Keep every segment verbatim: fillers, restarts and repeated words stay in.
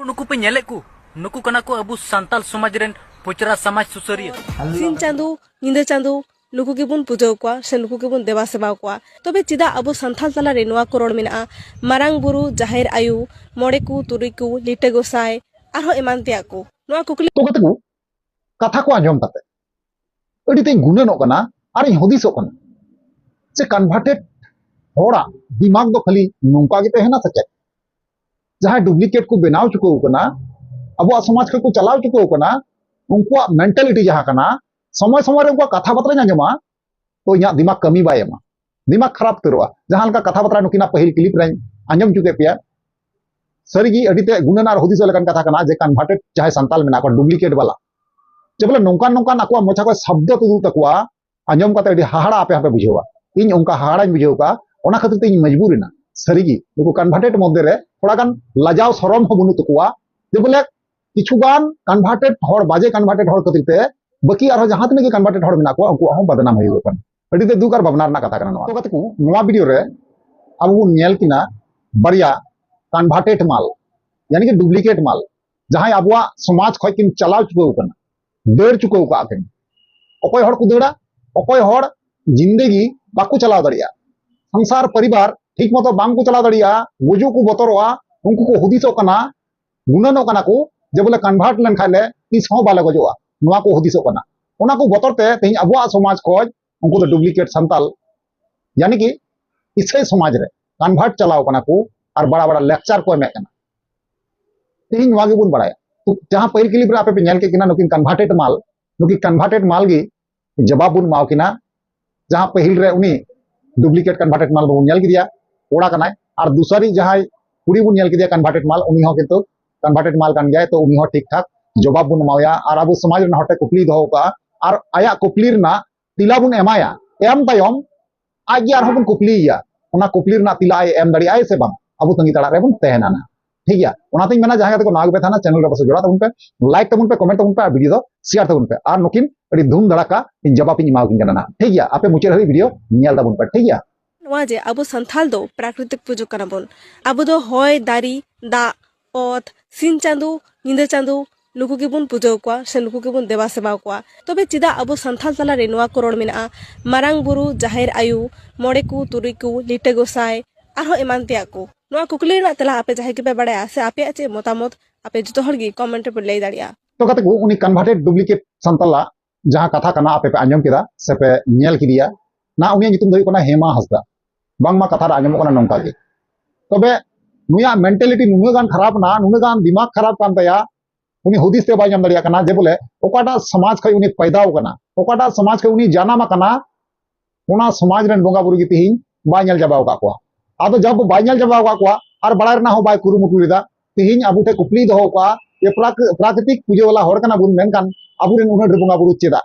ᱱᱩᱠᱩ ᱯᱮ ᱧᱮᱞᱮᱫ ᱠᱚ, ᱱᱩᱠᱩ ᱠᱟᱱᱟ ᱠᱚ ᱟᱵᱚ ᱥᱟᱱᱛᱟᱞ ᱥᱚᱢᱟᱡᱽ ᱨᱮᱱ ᱯᱚᱪᱨᱟ ᱥᱚᱢᱟᱡᱽ ᱥᱩᱥᱟᱹᱨᱤᱭᱟᱹ᱾ ᱥᱤᱧ ᱪᱟᱸᱫᱚ, ᱧᱤᱫᱟᱹ ᱪᱟᱸᱫᱚ, ᱱᱩᱠᱩ ᱜᱮᱵᱚᱱ ᱯᱩᱡᱟᱹ ᱠᱚᱣᱟ ᱥᱮ ᱱᱩᱠᱩ ᱜᱮᱵᱚᱱ ᱫᱮᱵᱟ ᱥᱮᱵᱟ ᱠᱚᱣᱟ᱾ ᱛᱚᱵᱮ ᱪᱮᱫᱟᱜ ᱟᱵᱚ ᱥᱟᱱᱛᱟᱞ ᱛᱟᱞᱟᱨᱮ ᱱᱚᱣᱟ ᱠᱚ ᱨᱚᱲ ᱢᱮᱱᱟᱜᱼᱟ, ᱢᱟᱨᱟᱝ ᱵᱩᱨᱩ, ᱡᱟᱦᱮᱨ ᱟᱭᱳ, ᱢᱚᱬᱮ ᱠᱚ, ᱛᱩᱨᱩᱭ ᱠᱚ, ᱞᱤᱴᱟᱹ ᱜᱚᱸᱥᱟᱭ, ᱟᱨᱦᱚᱸ ᱮᱢᱟᱱ ᱛᱮᱭᱟᱜ ᱠᱚ? ᱱᱚᱣᱟ ᱠᱩᱠᱞᱤ᱾ ᱛᱚ ᱠᱟᱛᱮ ᱠᱚ ᱠᱟᱛᱷᱟ ᱠᱚ ᱟᱸᱡᱚᱢ ᱠᱟᱛᱮ ᱟᱹᱰᱤ ᱛᱮᱧ ᱜᱩᱱᱟᱹᱱᱚᱜ ᱠᱟᱱᱟ ᱟᱨᱤᱧ ᱦᱩᱫᱤᱥᱚᱜ ᱠᱟᱱᱟ ᱡᱮ ᱠᱚᱱᱵᱷᱟᱨᱴᱮᱰ ᱦᱚᱲᱟᱜ ᱫᱤᱢᱟᱜᱽ ᱫᱚ ᱠᱷᱟᱹᱞᱤ ᱱᱚᱝᱠᱟ ᱜᱮ ᱛᱟᱦᱮᱱᱟ ᱥᱮ ᱪᱮᱫ? ᱡᱟᱦᱟᱸᱭ ᱰᱩᱯᱞᱤᱠᱮᱴ ᱠᱚ ᱵᱮᱱᱟᱣ ᱪᱩᱠᱟᱹᱣ ᱠᱟᱱᱟ, ᱟᱵᱚᱣᱟᱜ ᱥᱚᱢᱟᱡᱽ ᱠᱷᱚᱱ ᱠᱚ ᱪᱟᱞᱟᱣ ᱪᱩᱠᱟᱹᱣ ᱠᱟᱱᱟ, ᱩᱱᱠᱩᱣᱟᱜ ᱢᱮᱱᱴᱟᱞᱤᱴᱤ ᱡᱟᱦᱟᱸ ᱠᱟᱱᱟ, ᱥᱚᱢᱚᱭ ᱥᱚᱢᱚᱭ ᱨᱮ ᱩᱱᱠᱩᱣᱟᱜ ᱠᱟᱛᱷᱟ ᱵᱟᱛᱨᱟᱧ ᱟᱸᱡᱚᱢᱟ, ᱛᱚ ᱤᱧᱟᱹᱜ ᱫᱤᱢᱟᱜᱽ ᱠᱟᱹᱢᱤ ᱵᱟᱭ ᱮᱢᱟ, ᱫᱤᱢᱟᱜᱽ ᱠᱷᱟᱨᱟᱯ ᱩᱛᱟᱹᱨᱚᱜᱼᱟ᱾ ᱡᱟᱦᱟᱸ ᱞᱮᱠᱟ ᱠᱟᱛᱷᱟ ᱵᱟᱛᱨᱟ ᱱᱩᱠᱤᱱᱟᱜ ᱯᱟᱹᱦᱤᱞ ᱠᱞᱤᱯ ᱨᱮᱧ ᱟᱸᱡᱚᱢ ᱦᱚᱪᱚ ᱠᱮᱫ ᱯᱮᱭᱟ, ᱥᱟᱹᱨᱤᱜᱮ ᱟᱹᱰᱤ ᱛᱮ ᱜᱩᱱᱟᱹᱱ ᱟᱨ ᱦᱩᱫᱤᱥᱚᱜ ᱞᱮᱠᱟᱱ ᱠᱟᱛᱷᱟ ᱠᱟᱱᱟ ᱡᱮ ᱠᱚᱱᱵᱷᱟᱨᱴᱮᱰ ᱡᱟᱦᱟᱸᱭ ᱥᱟᱱᱛᱟᱞ ᱢᱮᱱᱟᱜ ᱠᱚᱣᱟ, ᱰᱩᱯᱞᱤᱠᱮᱴ ᱵᱟᱞᱟ, ᱡᱮ ᱵᱚᱞᱮ ᱱᱚᱝᱠᱟᱱ ᱱᱚᱝᱠᱟᱱ ᱟᱠᱚᱣᱟᱜ ᱢᱚᱪᱟ ᱠᱷᱚᱱ ᱥᱚᱵᱫᱚ ᱛᱩᱫᱩᱜ ᱛᱟᱠᱚᱣᱟ, ᱟᱸᱡᱚᱢ ᱠᱟᱛᱮ ᱟᱹᱰᱤ ᱦᱟᱦᱟᱲᱟ ᱟᱯᱮ ᱦᱚᱸᱯᱮ ᱵᱩᱡᱷᱟᱹᱣᱟ᱾ ᱤᱧ ᱚᱱᱠᱟ ᱦᱟᱦᱟᱲᱟᱧ ᱵᱩᱡᱷᱟᱹᱣ ᱠᱟᱜᱼᱟ, ᱚᱱᱟ ᱠᱷᱟᱹᱛᱤᱨ ᱛᱮ ᱤᱧ ᱢᱚᱡᱽᱵᱩᱨ ᱮᱱᱟ᱾ ᱥᱟᱹᱨᱤᱜᱮ ᱱᱩᱠᱩ ᱠᱚᱱᱵᱷᱟᱨᱴᱮᱰ ᱢᱚᱫᱽᱫᱷᱮ ᱨᱮ ᱛᱷᱚᱲᱟ ᱜᱟᱱ ᱞᱟᱡᱟᱣ ᱥᱚᱨᱚᱢ ᱦᱚᱸ ᱵᱟᱹᱱᱩᱜ ᱛᱟᱠᱚᱣᱟ᱾ ᱡᱮ ᱵᱚᱞᱮ ᱠᱤᱪᱷᱩ ᱜᱟᱱ ᱠᱚᱱᱵᱷᱟᱨᱴᱮᱰ ᱦᱚᱲ, ᱵᱟᱡᱮ ᱠᱚᱱᱵᱷᱟᱨᱴᱮᱰ ᱦᱚᱲ ᱠᱷᱟᱹᱛᱤᱨ ᱛᱮ ᱵᱟᱹᱠᱤ ᱟᱨᱦᱚᱸ ᱡᱟᱦᱟᱸ ᱛᱤᱱᱟᱹᱜ ᱜᱮ ᱠᱚᱱᱵᱷᱟᱨᱴᱮᱰ ᱦᱚᱲ ᱢᱮᱱᱟᱜ ᱠᱚᱣᱟ, ᱩᱱᱠᱩᱣᱟᱜ ᱦᱚᱸ ᱵᱟᱫᱱᱟᱢ ᱦᱩᱭᱩᱜ ᱠᱟᱱᱟ᱾ ᱟᱹᱰᱤ ᱛᱮ ᱫᱩᱠ ᱟᱨ ᱵᱷᱟᱵᱽᱱᱟ ᱨᱮᱱᱟᱜ ᱠᱟᱛᱷᱟ ᱠᱟᱱᱟ ᱱᱚᱣᱟ᱾ ᱛᱚ ᱜᱟᱛᱮ ᱠᱚ, ᱱᱚᱣᱟ ᱵᱷᱤᱰᱤᱭᱳ ᱨᱮ ᱟᱵᱚ ᱵᱚᱱ ᱧᱮᱞ ᱠᱤᱱᱟ ᱵᱟᱨᱭᱟ ᱠᱚᱱᱵᱷᱟᱨᱴᱮᱰ ᱢᱟᱞ, ᱭᱟᱱᱤ ᱠᱤ ᱰᱩᱯᱞᱤᱠᱮᱴ ᱢᱟᱞ, ᱡᱟᱦᱟᱸᱭ ᱟᱵᱚᱣᱟᱜ ᱥᱚᱢᱟᱡᱽ ᱠᱷᱚᱱ ᱠᱤᱱ ᱪᱟᱞᱟᱣ ᱪᱩᱠᱟᱹᱣ ᱠᱟᱱᱟ, ᱫᱟᱹᱲ ᱪᱩᱠᱟᱹᱣ ᱠᱟᱜᱼᱟ ᱠᱤᱱ᱾ ᱚᱠᱚᱭ ᱦᱚᱲ ᱠᱚ ᱫᱟᱹᱲᱟ, ᱚᱠᱚᱭ ᱦᱚᱲ ᱡᱤᱱᱫᱮᱜᱤ ᱵᱟᱠᱚ ᱪᱟᱞᱟᱣ ᱫᱟᱲᱮᱭᱟᱜᱼᱟ, ᱥᱚᱝᱥᱟᱨ ᱯᱚᱨᱤᱵᱟᱨ ᱴᱷᱤᱠ ᱢᱚᱛᱚ ᱵᱟᱝ ᱠᱚ ᱪᱟᱞᱟᱣ ᱫᱟᱲᱮᱭᱟᱜᱼᱟ, ᱜᱩᱡᱩᱜ ᱠᱚ ᱵᱚᱛᱚᱨᱚᱜᱼᱟ, ᱩᱱᱠᱩ ᱠᱚ ᱦᱩᱫᱤᱥᱚᱜ ᱠᱟᱱᱟ, ᱜᱩᱱᱟᱹᱱᱚᱜ ᱠᱟᱱᱟ ᱠᱚ ᱡᱮ ᱵᱚᱞᱮ ᱠᱚᱱᱵᱷᱟᱨᱴ ᱞᱮᱱᱠᱷᱟᱱ ᱞᱮ ᱛᱤᱥ ᱦᱚᱸ ᱵᱟᱞᱮ ᱜᱚᱡᱚᱜᱼᱟ, ᱱᱚᱣᱟ ᱠᱚ ᱦᱩᱫᱤᱥᱚᱜ ᱠᱟᱱᱟ᱾ ᱚᱱᱟ ᱠᱚ ᱵᱚᱛᱚᱨ ᱛᱮ ᱛᱮᱦᱮᱧ ᱟᱵᱚᱣᱟᱜ ᱥᱚᱢᱟᱡᱽ ᱠᱷᱚᱱ ᱩᱱᱠᱩ ᱫᱚ ᱰᱩᱯᱞᱤᱠᱮᱴ ᱥᱟᱱᱛᱟᱞ, ᱭᱟᱱᱤ ᱠᱤ ᱤᱥᱟᱹᱭ ᱥᱚᱢᱟᱡᱽ ᱨᱮ ᱠᱚᱱᱵᱷᱟᱨᱴ ᱪᱟᱞᱟᱣ ᱠᱟᱱᱟ ᱠᱚ ᱟᱨ ᱵᱟᱲᱟ ᱵᱟᱲᱟ ᱞᱮᱠᱪᱟᱨ ᱠᱚ ᱮᱢᱮᱫ ᱠᱟᱱᱟ᱾ ᱛᱮᱦᱮᱧ ᱱᱚᱣᱟ ᱜᱮᱵᱚᱱ ᱵᱟᱲᱟᱭᱟ᱾ ᱛᱚ, ᱡᱟᱦᱟᱸ ᱯᱟᱹᱦᱤᱞ ᱠᱞᱤᱯ ᱨᱮ ᱟᱯᱮ ᱯᱮ ᱧᱮᱞ ᱠᱮᱫ ᱠᱤᱱᱟ ᱱᱩᱠᱤᱱ ᱠᱚᱱᱵᱷᱟᱨᱴᱮᱰ ᱢᱟᱞ, ᱱᱩᱠᱤᱱ ᱠᱚᱱᱵᱷᱟᱨᱴᱮᱰ ᱢᱟᱞ ᱜᱮ ᱡᱚᱵᱟᱵ ᱵᱚᱱ ᱮᱢᱟᱣ ᱠᱤᱱᱟ᱾ ᱡᱟᱦᱟᱸ ᱯᱟᱹᱦᱤᱞ ᱨᱮ ᱩᱱᱤ ᱰᱩᱯᱞᱤᱠᱮᱴ ᱠᱚᱱᱵᱷᱟᱨᱴᱮᱰ ᱢᱟᱞ ᱵᱚᱱ ᱧᱮᱞ ᱠᱮᱫᱮᱭᱟ, ᱠᱚᱲᱟ ᱠᱟᱱᱟᱭ, ᱟᱨ ᱫᱩᱥᱟᱨᱤ ᱡᱟᱦᱟᱸᱭ ᱠᱩᱲᱤ ᱵᱚᱱ ᱧᱮᱞ ᱠᱮᱫᱮᱭᱟ ᱠᱚᱱᱵᱷᱟᱨᱴᱮᱰ ᱢᱟᱞ, ᱩᱱᱤ ᱦᱚᱸ ᱠᱤᱱᱛᱩ ᱠᱚᱱᱵᱷᱟᱨᱴᱮᱰ ᱢᱟᱞ ᱠᱟᱱ ᱜᱮᱭᱟᱭ᱾ ᱛᱚ ᱩᱱᱤ ᱦᱚᱸ ᱴᱷᱤᱠ ᱴᱷᱟᱠ ᱡᱚᱵᱟᱵ ᱵᱚᱱ ᱮᱢᱟᱣᱟᱭᱟ ᱟᱨ ᱟᱵᱚ ᱥᱚᱢᱟᱡᱽ ᱨᱮᱱᱟᱜ ᱦᱚᱲ ᱴᱷᱮᱱ ᱠᱩᱠᱞᱤᱭ ᱫᱚᱦᱚ ᱠᱟᱜᱼᱟ ᱟᱨ ᱟᱭᱟᱜ ᱠᱩᱠᱞᱤ ᱨᱮᱱᱟᱜ ᱛᱮᱞᱟ ᱵᱚᱱ ᱮᱢᱟᱭᱟ᱾ ᱮᱢ ᱛᱟᱭᱚᱢ ᱟᱡ ᱜᱮ ᱟᱨᱦᱚᱸ ᱵᱚᱱ ᱠᱩᱠᱞᱤᱭᱮᱭᱟ, ᱚᱱᱟ ᱠᱩᱠᱞᱤ ᱨᱮᱱᱟᱜ ᱛᱮᱞᱟ ᱟᱡ ᱮᱢ ᱫᱟᱲᱮᱭᱟᱜᱼᱟᱭ ᱥᱮ ᱵᱟᱝ, ᱟᱵᱚ ᱛᱟᱺᱜᱤ ᱛᱟᱲᱟᱜ ᱨᱮᱵᱚᱱ ᱛᱟᱦᱮᱱᱟ ᱱᱟᱦᱟᱜ᱾ ᱴᱷᱤᱠ ᱜᱮᱭᱟ, ᱚᱱᱟᱛᱤᱧ ᱢᱮᱱᱟ ᱡᱟᱦᱟᱸᱭ ᱜᱟᱛᱮ ᱠᱚ ᱱᱟᱣᱟ ᱜᱮᱯᱮ ᱛᱟᱦᱮᱱᱟ, ᱪᱮᱱᱮᱞ ᱨᱮ ᱯᱟᱥᱮ ᱡᱚᱲᱟᱣ ᱛᱟᱵᱚᱱ ᱯᱮ, ᱞᱟᱭᱤᱠ ᱛᱟᱵᱚᱱ ᱯᱮ, ᱠᱚᱢᱮᱱᱴ ᱛᱟᱵᱚᱱ ᱯᱮ ᱟᱨ ᱵᱷᱤᱰᱤᱭᱳ ᱫᱚ ᱥᱮᱭᱟᱨ ᱛᱟᱵᱚᱱ ᱯᱮ ᱟᱨ ᱱᱩᱠᱤᱱ ᱟᱹᱰᱤ ᱫᱷᱩᱢ ᱫᱷᱟᱲᱟᱠᱟ ᱤᱧ ᱡᱚᱵᱟᱵ ᱤᱧ ᱮᱢᱟᱣᱟᱠᱤᱱ ᱠᱟᱱᱟ ᱱᱟᱦᱟᱜ᱾ ᱴᱷᱤᱠ ᱜᱮᱭᱟ, ᱟᱯᱮ ᱢᱩᱪᱟᱹᱫ ᱦᱟᱹᱵᱤᱡ ᱵᱷᱤᱰᱤᱭᱳ ᱧᱮᱞ ᱛᱟᱵᱚᱱ ᱯᱮ᱾ ᱴᱷᱤᱠ ᱜᱮᱭᱟ᱾ ᱱᱚᱣᱟ ᱡᱮ ᱟᱵᱚ ᱥᱟᱱᱛᱷᱟᱞ ᱫᱚ ᱯᱨᱟᱠᱨᱤᱛᱤᱠ ᱯᱩᱡᱟᱹ ᱠᱟᱱᱟ ᱵᱚᱱ, ᱟᱵᱚ ᱫᱚ ᱦᱚᱭ, ᱫᱟᱨᱮ, ᱫᱟᱜ, ᱚᱛ, ᱥᱤᱧ ᱪᱟᱸᱫᱚ, ᱧᱤᱫᱟᱹ ᱪᱟᱸᱫᱚ, ᱱᱩᱠᱩ ᱜᱮᱵᱚᱱ ᱯᱩᱡᱟᱹ ᱠᱚᱣᱟ ᱥᱮ ᱱᱩᱠᱩ ᱜᱮᱵᱚᱱ ᱫᱮᱵᱟ ᱥᱮᱵᱟ ᱠᱚᱣᱟ᱾ ᱛᱚᱵᱮ ᱪᱮᱫᱟᱜ ᱟᱵᱚ ᱥᱟᱱᱛᱟᱲ ᱛᱟᱞᱟᱨᱮ ᱱᱚᱣᱟ ᱠᱚ ᱨᱚᱲ ᱢᱮᱱᱟᱜᱼᱟ, ᱢᱟᱨᱟᱝ ᱵᱩᱨᱩ, ᱡᱟᱦᱮᱨ ᱟᱭᱳ, ᱢᱚᱬᱮ ᱠᱚ, ᱛᱩᱨᱩᱭ ᱠᱚ, ᱞᱤᱴᱟᱹ ᱜᱚᱸᱥᱟᱭ, ᱟᱨᱦᱚᱸ ᱮᱢᱟᱱ ᱛᱮᱭᱟᱜ ᱠᱚ? ᱱᱚᱣᱟ ᱠᱩᱠᱞᱤ ᱨᱮᱱᱟᱜ ᱛᱮᱞᱟ ᱟᱯᱮ ᱡᱟᱦᱟᱸᱭ ᱜᱮᱯᱮ ᱵᱟᱲᱟᱭᱟ ᱥᱮ ᱟᱯᱮᱭᱟᱜ ᱪᱮᱫ ᱢᱚᱛᱟᱢᱚᱛ, ᱟᱯᱮ ᱡᱚᱛᱚ ᱦᱚᱲ ᱜᱮ comment ᱨᱮᱯᱮ ᱞᱟᱹᱭ ᱫᱟᱲᱮᱭᱟᱜᱼᱟ᱾ ᱛᱚ ᱜᱟᱛᱮ ᱠᱚ, ᱩᱱᱤ converted duplicate ᱥᱟᱱᱛᱟᱞᱟ ᱡᱟᱦᱟᱸ ᱠᱟᱛᱷᱟ ᱠᱟᱱᱟ, ᱟᱯᱮ ᱯᱮ ᱟᱸᱡᱚᱢ ᱠᱮᱫᱟ ᱥᱮ ᱯᱮ ᱧᱮᱞ ᱠᱮᱫᱮᱭᱟ ᱱᱟ, ᱩᱱᱤᱭᱟᱜ ᱧᱩᱛᱩᱢ ᱫᱚ ᱦᱩᱭᱩᱜ ᱠᱟᱱᱟ ᱦᱮᱢᱟ ᱦᱟᱸᱥᱫᱟ᱾ ᱵᱟᱝᱢᱟ ᱠᱟᱛᱷᱟ ᱨᱮ ᱟᱸᱡᱚᱢᱚᱜ ᱠᱟᱱᱟ ᱱᱚᱝᱠᱟ ᱜᱮ᱾ ᱛᱚᱵᱮ ᱱᱩᱭᱟᱜ mentality ᱱᱩᱱᱟᱹᱜ ᱜᱟᱱ ᱠᱷᱟᱨᱟᱯ ᱱᱟ, ᱱᱩᱱᱟᱹᱜ ᱜᱟᱱ ᱫᱤᱢᱟᱜᱽ ᱠᱷᱟᱨᱟᱯ ᱠᱟᱱ ᱛᱟᱭᱟ, ᱩᱱᱤ ᱦᱩᱫᱤᱥ ᱛᱮ ᱵᱟᱭ ᱧᱟᱢ ᱫᱟᱲᱮᱭᱟᱜ ᱠᱟᱱᱟ ᱡᱮ ᱵᱚᱞᱮ ᱚᱠᱟᱴᱟᱜ ᱥᱚᱢᱟᱡᱽ ᱠᱷᱚᱱ ᱩᱱᱤ ᱯᱟᱭᱫᱟᱣ ᱠᱟᱱᱟ, ᱚᱠᱟᱴᱟᱜ ᱥᱚᱢᱟᱡᱽ ᱠᱷᱚᱱ ᱩᱱᱤ ᱡᱟᱱᱟᱢ ᱟᱠᱟᱱᱟ, ᱚᱱᱟ ᱥᱚᱢᱟᱡᱽ ᱨᱮᱱ ᱵᱚᱸᱜᱟ ᱵᱩᱨᱩ ᱜᱮ ᱛᱤᱦᱤᱧ ᱵᱟᱭ ᱧᱮᱞ ᱪᱟᱵᱟ ᱟᱠᱟᱫ ᱠᱚᱣᱟ᱾ ᱟᱫᱚ ᱡᱟᱦᱟᱸ ᱵᱟᱭ ᱧᱮᱞ ᱪᱟᱵᱟ ᱟᱠᱟᱫ ᱠᱚᱣᱟ ᱟᱨ ᱵᱟᱲᱟᱭ ᱨᱮᱱᱟᱜ ᱦᱚᱸ ᱵᱟᱭ ᱠᱩᱨᱩᱢᱩᱴᱩ ᱞᱮᱫᱟ, ᱛᱤᱦᱤᱧ ᱟᱵᱚ ᱴᱷᱮᱱ ᱠᱩᱠᱞᱤᱭ ᱫᱚᱦᱚ ᱠᱟᱜᱼᱟ ᱡᱮ ᱯᱨᱟᱠ-, ᱯᱨᱟᱠᱨᱤᱛᱤᱠ ᱯᱩᱡᱟᱹ ᱵᱟᱞᱟ ᱦᱚᱲ ᱠᱟᱱᱟ ᱵᱚᱱ, ᱢᱮᱱᱠᱷᱟᱱ ᱟᱵᱚᱨᱮᱱ ᱩᱱᱟᱹᱜ ᱰᱷᱮᱨ ᱵᱚᱸᱜᱟ ᱵᱩᱨᱩ ᱪᱮᱫᱟᱜ?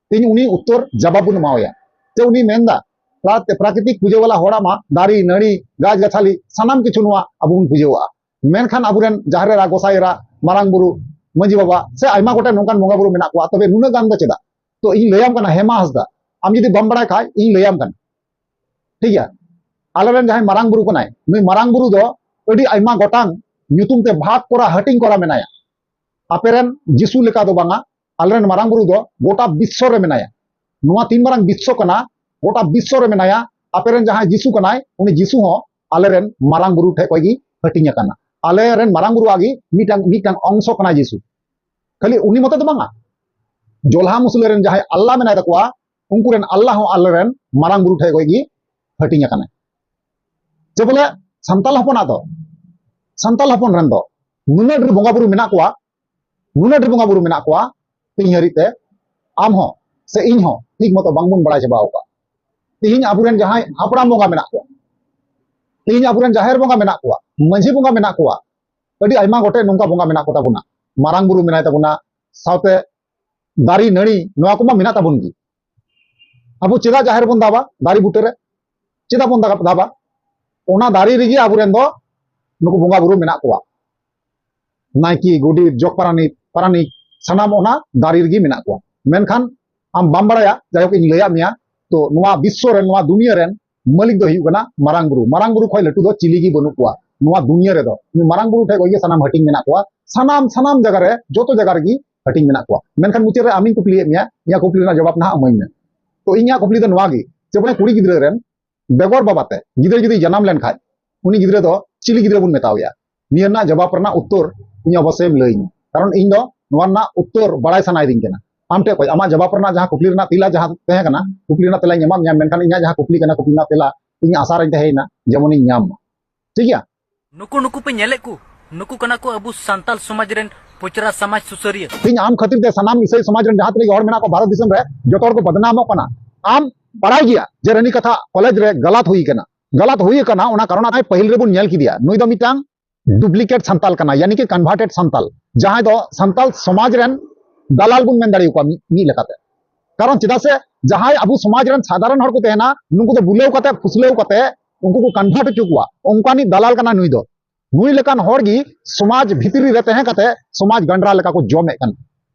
ᱛᱤᱦᱤᱧ ᱩᱱᱤ ᱩᱛᱛᱚᱨ ᱡᱟᱵᱟᱵ ᱵᱚᱱ ᱮᱢᱟᱣᱟᱭᱟ᱾ ᱡᱮ ᱩᱱᱤ ᱢᱮᱱᱫᱟ, ᱯᱨᱟ-, ᱯᱨᱟᱠᱨᱤᱛᱤᱠ ᱯᱩᱡᱟᱹ ᱵᱟᱞᱟ ᱦᱚᱲᱟᱜ ᱢᱟ ᱫᱟᱨᱮ, ᱱᱟᱹᱲᱤ, ᱜᱟᱪᱷ ᱜᱟᱪᱷᱟᱞᱤ ᱥᱟᱱᱟᱢ ᱠᱤᱪᱷᱩ ᱱᱚᱣᱟ ᱟᱵᱚ ᱵᱚᱱ ᱯᱩᱡᱟᱹᱣᱟᱜᱼᱟ, ᱢᱮᱱᱠᱷᱟᱱ ᱟᱵᱚᱨᱮᱱ ᱡᱟᱦᱮᱨ ᱮᱨᱟ, ᱜᱚᱸᱥᱟᱭ ᱮᱨᱟ, ᱢᱟᱨᱟᱝ ᱵᱩᱨᱩ, ᱢᱟᱹᱡᱷᱤ ᱵᱟᱵᱟ ᱥᱮ ᱟᱭᱢᱟ ᱜᱚᱴᱮᱱ ᱱᱚᱝᱠᱟᱱ ᱵᱚᱸᱜᱟ ᱵᱩᱨᱩ ᱢᱮᱱᱟᱜ ᱠᱚᱣᱟ, ᱛᱚᱵᱮ ᱱᱩᱱᱟᱹᱜ ᱜᱟᱱ ᱫᱚ ᱪᱮᱫᱟᱜ? ᱛᱚ ᱤᱧ ᱞᱟᱹᱭᱟᱢ ᱠᱟᱱᱟ ᱦᱮᱢᱟ ᱦᱟᱸᱥᱫᱟ, ᱟᱢ ᱡᱩᱫᱤ ᱵᱟᱢ ᱵᱟᱲᱟᱭ ᱠᱷᱟᱡ ᱤᱧ ᱞᱟᱹᱭᱟᱢ ᱠᱟᱱᱟ, ᱴᱷᱤᱠ ᱜᱮᱭᱟ? ᱟᱞᱮᱨᱮᱱ ᱡᱟᱦᱟᱸᱭ ᱢᱟᱨᱟᱝ ᱵᱩᱨᱩ ᱠᱟᱱᱟᱭ, ᱱᱩᱭ ᱢᱟᱨᱟᱝ ᱵᱩᱨᱩ ᱫᱚ ᱟᱹᱰᱤ ᱟᱭᱢᱟ ᱜᱚᱴᱟᱝ ᱧᱩᱛᱩᱢ ᱛᱮ ᱵᱷᱟᱜᱽ ᱠᱚᱨᱟ, ᱦᱟᱹᱴᱤᱧ ᱠᱚᱨᱟ ᱢᱮᱱᱟᱭᱟ᱾ ᱟᱯᱮᱨᱮᱱ ᱡᱤᱥᱩ ᱞᱮᱠᱟ ᱫᱚ ᱵᱟᱝᱟ, ᱟᱞᱮᱨᱮᱱ ᱢᱟᱨᱟᱝ ᱵᱩᱨᱩ ᱫᱚ ᱜᱚᱴᱟ ᱵᱤᱥᱥᱚ ᱨᱮ ᱢᱮᱱᱟᱭᱟ᱾ ᱱᱚᱣᱟ ᱛᱤᱱ ᱢᱟᱨᱟᱝ ᱵᱤᱥᱥᱚ ᱠᱟᱱᱟ, ᱜᱚᱴᱟ ᱵᱤᱥᱥᱚ ᱨᱮ ᱢᱮᱱᱟᱭᱟ᱾ ᱟᱯᱮᱨᱮᱱ ᱡᱟᱦᱟᱸᱭ ᱡᱤᱥᱩ ᱠᱟᱱᱟᱭ, ᱩᱱᱤ ᱡᱤᱥᱩ ᱦᱚᱸ ᱟᱞᱮᱨᱮᱱ ᱢᱟᱨᱟᱝ ᱵᱩᱨᱩ ᱴᱷᱮᱡ ᱠᱷᱚᱡ ᱜᱮ ᱦᱟᱹᱴᱤᱧ ᱟᱠᱟᱱᱟ᱾ ᱟᱞᱮᱨᱮᱱ ᱢᱟᱨᱟᱝ ᱵᱩᱨᱩᱣᱟᱜ ᱜᱮ ᱢᱤᱫᱴᱟᱝ, ᱢᱤᱫᱴᱟᱝ ᱚᱝᱥᱚ ᱠᱟᱱᱟᱭ ᱡᱤᱥᱩ᱾ ᱠᱷᱟᱹᱞᱤ ᱩᱱᱤ ᱢᱚᱛᱚ ᱫᱚ ᱵᱟᱝᱟ, ᱡᱚᱞᱦᱟ ᱢᱩᱥᱞᱟᱹ ᱨᱮᱱ ᱡᱟᱦᱟᱸᱭ ᱟᱞᱞᱟ ᱢᱮᱱᱟᱭ ᱛᱟᱠᱚᱣᱟ, ᱩᱱᱠᱩ ᱨᱮᱱ ᱟᱞᱞᱟ ᱦᱚᱸ ᱟᱞᱮᱨᱮᱱ ᱢᱟᱨᱟᱝ ᱵᱩᱨᱩ ᱴᱷᱮᱡ ᱠᱷᱚᱡ ᱜᱮ ᱦᱟᱹᱴᱤᱧ ᱟᱠᱟᱱᱟᱭ᱾ ᱡᱮ ᱵᱚᱞᱮ ᱥᱟᱱᱛᱟᱞ ᱦᱚᱯᱚᱱᱟᱜ ᱫᱚ, ᱥᱟᱱᱛᱟᱞ ᱦᱚᱯᱚᱱ ᱨᱮᱱ ᱫᱚ ᱱᱩᱱᱟᱹᱜ ᱰᱷᱮᱨ ᱵᱚᱸᱜᱟ ᱵᱩᱨᱩ ᱢᱮᱱᱟᱜ ᱠᱚᱣᱟ, ᱱᱩᱱᱟᱹᱜ ᱰᱷᱮᱨ ᱵᱚᱸᱜᱟ ᱵᱩᱨᱩ ᱢᱮᱱᱟᱜ ᱠᱚᱣᱟ, ᱛᱮᱦᱮᱧ ᱦᱟᱹᱨᱤᱡ ᱛᱮ ᱟᱢ ᱦᱚᱸ ᱥᱮ ᱤᱧ ᱦᱚᱸ ᱴᱷᱤᱠ ᱢᱚᱛᱚ ᱵᱟᱝᱵᱚᱱ ᱵᱟᱲᱟᱭ ᱪᱟᱵᱟ ᱟᱠᱟᱫ᱾ ᱛᱮᱦᱮᱧ ᱟᱵᱚᱨᱮᱱ ᱡᱟᱦᱟᱸᱭ ᱦᱟᱯᱲᱟᱢ ᱵᱚᱸᱜᱟ ᱢᱮᱱᱟᱜ ᱠᱚᱣᱟ, ᱛᱮᱦᱮᱧ ᱟᱵᱚᱨᱮᱱ ᱡᱟᱦᱮᱨ ᱵᱚᱸᱜᱟ ᱢᱮᱱᱟᱜ ᱠᱚᱣᱟ, ᱢᱟᱹᱡᱷᱤ ᱵᱚᱸᱜᱟ ᱢᱮᱱᱟᱜ ᱠᱚᱣᱟ, ᱟᱹᱰᱤ ᱟᱭᱢᱟ ᱜᱚᱴᱮᱡ ᱱᱚᱝᱠᱟ ᱵᱚᱸᱜᱟ ᱢᱮᱱᱟᱜ ᱠᱚᱛᱟ ᱵᱚᱱᱟ, ᱢᱟᱨᱟᱝ ᱵᱩᱨᱩ ᱢᱮᱱᱟᱭ ᱛᱟᱵᱚᱱᱟ, ᱥᱟᱶᱛᱮ ᱫᱟᱨᱮ ᱱᱟᱹᱲᱤ, ᱱᱚᱣᱟ ᱠᱚᱢᱟ ᱢᱮᱱᱟᱜ ᱛᱟᱵᱚᱱ ᱜᱮ᱾ ᱟᱵᱚ ᱪᱮᱫᱟᱜ ᱡᱟᱦᱮᱨ ᱵᱚᱱ ᱫᱟᱵᱟ? ᱫᱟᱨᱮ ᱵᱩᱴᱟᱹᱨᱮ ᱪᱮᱫᱟᱜ ᱵᱚᱱ ᱫᱟᱵᱟ? ᱚᱱᱟ ᱫᱟᱨᱮ ᱨᱮᱜᱮ ᱟᱵᱚᱨᱮᱱ ᱫᱚ ᱱᱩᱠᱩ ᱵᱚᱸᱜᱟ ᱵᱩᱨᱩ ᱢᱮᱱᱟᱜ ᱠᱚᱣᱟ᱾ ᱱᱟᱭᱠᱮ, ᱜᱚᱰᱮᱛ, ᱡᱚᱜᱽ ᱯᱟᱨᱟᱱᱤᱠ, ᱯᱟᱨᱟᱱᱤᱠ, ᱥᱟᱱᱟᱢ ᱚᱱᱟ ᱫᱟᱨᱮ ᱨᱮᱜᱮ ᱢᱮᱱᱟᱜ ᱠᱚᱣᱟ᱾ ᱢᱮᱱᱠᱷᱟᱱ ᱟᱢ ᱵᱟᱢ ᱵᱟᱲᱟᱭᱟ, ᱡᱟᱭᱦᱳᱠ ᱤᱧ ᱞᱟᱹᱭᱟᱫ ᱢᱮᱭᱟ᱾ ᱛᱚ ᱱᱚᱣᱟ ᱵᱤᱥᱥᱚ ᱨᱮᱱ, ᱱᱚᱣᱟ ᱫᱩᱱᱤᱭᱟᱹ ᱨᱮᱱ ᱢᱟᱹᱞᱤᱠ ᱫᱚ ᱦᱩᱭᱩᱜ ᱠᱟᱱᱟ ᱢᱟᱨᱟᱝ ᱵᱩᱨᱩ᱾ ᱢᱟᱨᱟᱝ ᱵᱩᱨᱩ ᱠᱷᱚᱱ ᱞᱟᱹᱴᱩ ᱫᱚ ᱪᱤᱞᱤ ᱜᱮ ᱵᱟᱹᱱᱩᱜ ᱠᱚᱣᱟ᱾ ᱱᱚᱣᱟ ᱫᱩᱱᱤᱭᱟᱹ ᱨᱮᱫᱚ ᱩᱱᱤ ᱢᱟᱨᱟᱝ ᱵᱩᱨᱩ ᱴᱷᱮᱡ ᱠᱷᱚᱡ ᱜᱮ ᱥᱟᱱᱟᱢ ᱦᱟᱹᱴᱤᱧ ᱢᱮᱱᱟᱜ ᱠᱚᱣᱟ᱾ ᱥᱟᱱᱟᱢ ᱥᱟᱱᱟᱢ ᱡᱟᱭᱜᱟ ᱨᱮ, ᱡᱚᱛᱚ ᱡᱟᱭᱜᱟ ᱨᱮᱜᱮ ᱦᱟᱹᱴᱤᱧ ᱢᱮᱱᱟᱜ ᱠᱚᱣᱟ᱾ ᱢᱮᱱᱠᱷᱟᱱ ᱢᱩᱪᱟᱹᱫ ᱨᱮ ᱟᱢᱤᱧ ᱠᱩᱠᱞᱤᱭᱮᱫ ᱢᱮᱭᱟ, ᱤᱧᱟᱹᱜ ᱠᱩᱠᱞᱤ ᱨᱮᱱᱟᱜ ᱡᱚᱵᱟᱵ ᱱᱟᱦᱟᱜ ᱤᱢᱟᱹᱧ ᱢᱮ᱾ ᱛᱚ ᱤᱧᱟᱹᱜ ᱠᱩᱠᱞᱤ ᱫᱚ ᱱᱚᱣᱟ ᱜᱮ, ᱡᱮ ᱵᱚᱞᱮ ᱠᱩᱲᱤ ᱜᱤᱫᱽᱨᱟᱹ ᱨᱮᱱ ᱵᱮᱜᱚᱨ ᱵᱟᱵᱟ ᱛᱮ ᱜᱤᱫᱽᱨᱟᱹ ᱡᱩᱫᱤ ᱡᱟᱱᱟᱢ ᱞᱮᱱᱠᱷᱟᱡ, ᱩᱱᱤ ᱜᱤᱫᱽᱨᱟᱹ ᱫᱚ ᱪᱤᱞᱤ ᱜᱤᱫᱽᱨᱟᱹ ᱵᱚᱱ ᱢᱮᱛᱟᱣᱟᱭᱟ? ᱱᱤᱭᱟᱹ ᱨᱮᱱᱟᱜ ᱡᱚᱵᱟᱵ ᱨᱮᱱᱟᱜ ᱩᱛᱛᱚᱨ ᱤᱧ ᱚᱵᱚᱥᱥᱳᱭᱮᱢ ᱞᱟᱹᱭᱟᱹᱧᱟ, ᱠᱟᱨᱚᱱ ᱤᱧ ᱫᱚ ᱱᱚᱣᱟ ᱨᱮᱱᱟᱜ ᱩᱛᱛᱚᱨ ᱵᱟᱲᱟᱭ ᱥᱟᱱᱟᱭᱮᱫᱤᱧ ᱠᱟᱱᱟ᱾ ᱟᱢ ᱴᱷᱮᱡ ᱠᱷᱚᱡ ᱟᱢᱟᱜ ᱡᱚᱵᱟᱵ ᱨᱮᱱᱟᱜ ᱡᱟᱦᱟᱸ ᱠᱩᱠᱞᱤ ᱨᱮᱱᱟᱜ ᱛᱮᱞᱟ ᱡᱟᱦᱟᱸ ᱛᱟᱦᱮᱸ ᱠᱟᱱᱟ, ᱠᱩᱠᱞᱤ ᱨᱮᱱᱟᱜ ᱛᱮᱞᱟᱧ ᱮᱢᱟᱫ ᱢᱮᱭᱟ, ᱢᱮᱱᱠᱷᱟᱱ ᱤᱧᱟᱹᱜ ᱡᱟᱦᱟᱸ ᱠᱩᱠᱞᱤ ᱠᱟᱱᱟ, ᱠᱩᱠᱞᱤ ᱨᱮᱱᱟᱜ ᱛᱮᱞᱟ ᱤᱧ ᱟᱥᱟ ᱨᱮᱧ ᱛᱟᱦᱮᱸᱭᱮᱱᱟ ᱡᱮᱢᱚᱱᱤᱧ ᱧᱟᱢ ᱢᱟ᱾ ᱴᱷᱤᱠ ᱜᱮᱭᱟ? ᱱᱩᱠᱩ, ᱱᱩᱠᱩ ᱯᱮ ᱧᱮᱞᱮᱫ ᱠᱚ, ᱱᱩᱠᱩ ᱠᱟᱱᱟ ᱠᱚ ᱟᱵᱚ ᱥᱟᱱᱛᱟᱞ ᱥᱚᱢᱟᱡᱽ ᱨᱮᱱ ᱯᱚᱪᱨᱟ ᱥᱚᱢᱟᱡᱽ ᱥᱩᱥᱟᱹᱨᱤᱭᱟᱹ᱾ ᱛᱮᱦᱮᱧ ᱟᱢ ᱠᱷᱟᱹᱛᱤᱨ ᱛᱮ ᱥᱟᱱᱟᱢ ᱤᱥᱟᱹᱭ ᱥᱚᱢᱟᱡᱽ ᱨᱮᱱ ᱡᱟᱦᱟᱸ ᱛᱤᱱᱟᱹᱜ ᱜᱮ ᱦᱚᱲ ᱢᱮᱱᱟᱜ ᱠᱚᱣᱟ ᱵᱷᱟᱨᱚᱛ ᱫᱤᱥᱚᱢ ᱨᱮ, ᱡᱚᱛᱚ ᱦᱚᱲ ᱠᱚ ᱵᱚᱫᱱᱟᱢᱚᱜ ᱠᱟᱱᱟ᱾ ᱟᱢ ᱵᱟᱲᱟᱭ ᱜᱮᱭᱟ ᱡᱮ ᱨᱟᱱᱤ ᱠᱟᱛᱷᱟ ᱠᱚᱞᱮᱡᱽ ᱨᱮ ᱜᱟᱞᱟᱛ ᱦᱩᱭ ᱠᱟᱱᱟ, ᱜᱟᱞᱟᱛ ᱦᱩᱭ ᱠᱟᱱᱟ, ᱚᱱᱟ ᱠᱟᱨᱚᱱ ᱟᱭ ᱯᱟᱹᱦᱤᱞ ᱨᱮᱵᱚᱱ ᱧᱮᱞ ᱠᱮᱫᱮᱭᱟ, ᱱᱩᱭ ᱫᱚ ᱢᱤᱫᱴᱟᱝ ᱰᱩᱯᱞᱤᱠᱮᱴ ᱥᱟᱱᱛᱟᱞ ᱠᱟᱱᱟ, ᱭᱟᱱᱤ ᱠᱤ ᱠᱚᱱᱵᱷᱟᱨᱴᱮᱰ ᱥᱟᱱᱛᱟᱞ, ᱡᱟᱦᱟᱸᱭ ᱫᱚ ᱥᱟᱱᱛᱟᱞ ᱥᱚᱢᱟᱡᱽ ᱨᱮᱱ ᱫᱟᱞᱟᱞ ᱵᱚᱱ ᱢᱮᱱ ᱫᱟᱲᱮᱭᱟᱠᱚᱣᱟ ᱢᱤᱫ, ᱢᱤᱫ ᱞᱮᱠᱟᱛᱮ᱾ ᱠᱟᱨᱚᱱ ᱪᱮᱫᱟᱜ ᱥᱮ ᱡᱟᱦᱟᱸᱭ ᱟᱵᱚ ᱥᱚᱢᱟᱡᱽ ᱨᱮᱱ ᱥᱟᱫᱷᱟᱨᱚᱱ ᱦᱚᱲ ᱠᱚ ᱛᱟᱦᱮᱱᱟ, ᱱᱩᱠᱩ ᱫᱚ ᱵᱩᱞᱟᱹᱣ ᱠᱟᱛᱮ, ᱯᱷᱩᱥᱞᱟᱹᱣ ᱠᱟᱛᱮ ᱩᱱᱠᱩ ᱠᱚ ᱠᱚᱱᱵᱷᱟᱨᱴ ᱦᱚᱪᱚ ᱠᱚᱣᱟ, ᱚᱱᱠᱟᱱᱤᱡ ᱫᱟᱞᱟᱞ ᱠᱟᱱᱟ ᱱᱩᱭ ᱫᱚ᱾ ᱱᱩᱭ ᱞᱮᱠᱟᱱ ᱦᱚᱲ ᱜᱮ ᱥᱚᱢᱟᱡᱽ ᱵᱷᱤᱛᱨᱤ ᱨᱮ ᱛᱟᱦᱮᱸ ᱠᱟᱛᱮ ᱥᱚᱢᱟᱡᱽ ᱜᱟᱱᱰᱨᱟ ᱞᱮᱠᱟ ᱠᱚ ᱡᱚᱢᱮᱫ ᱠᱟᱱᱟ᱾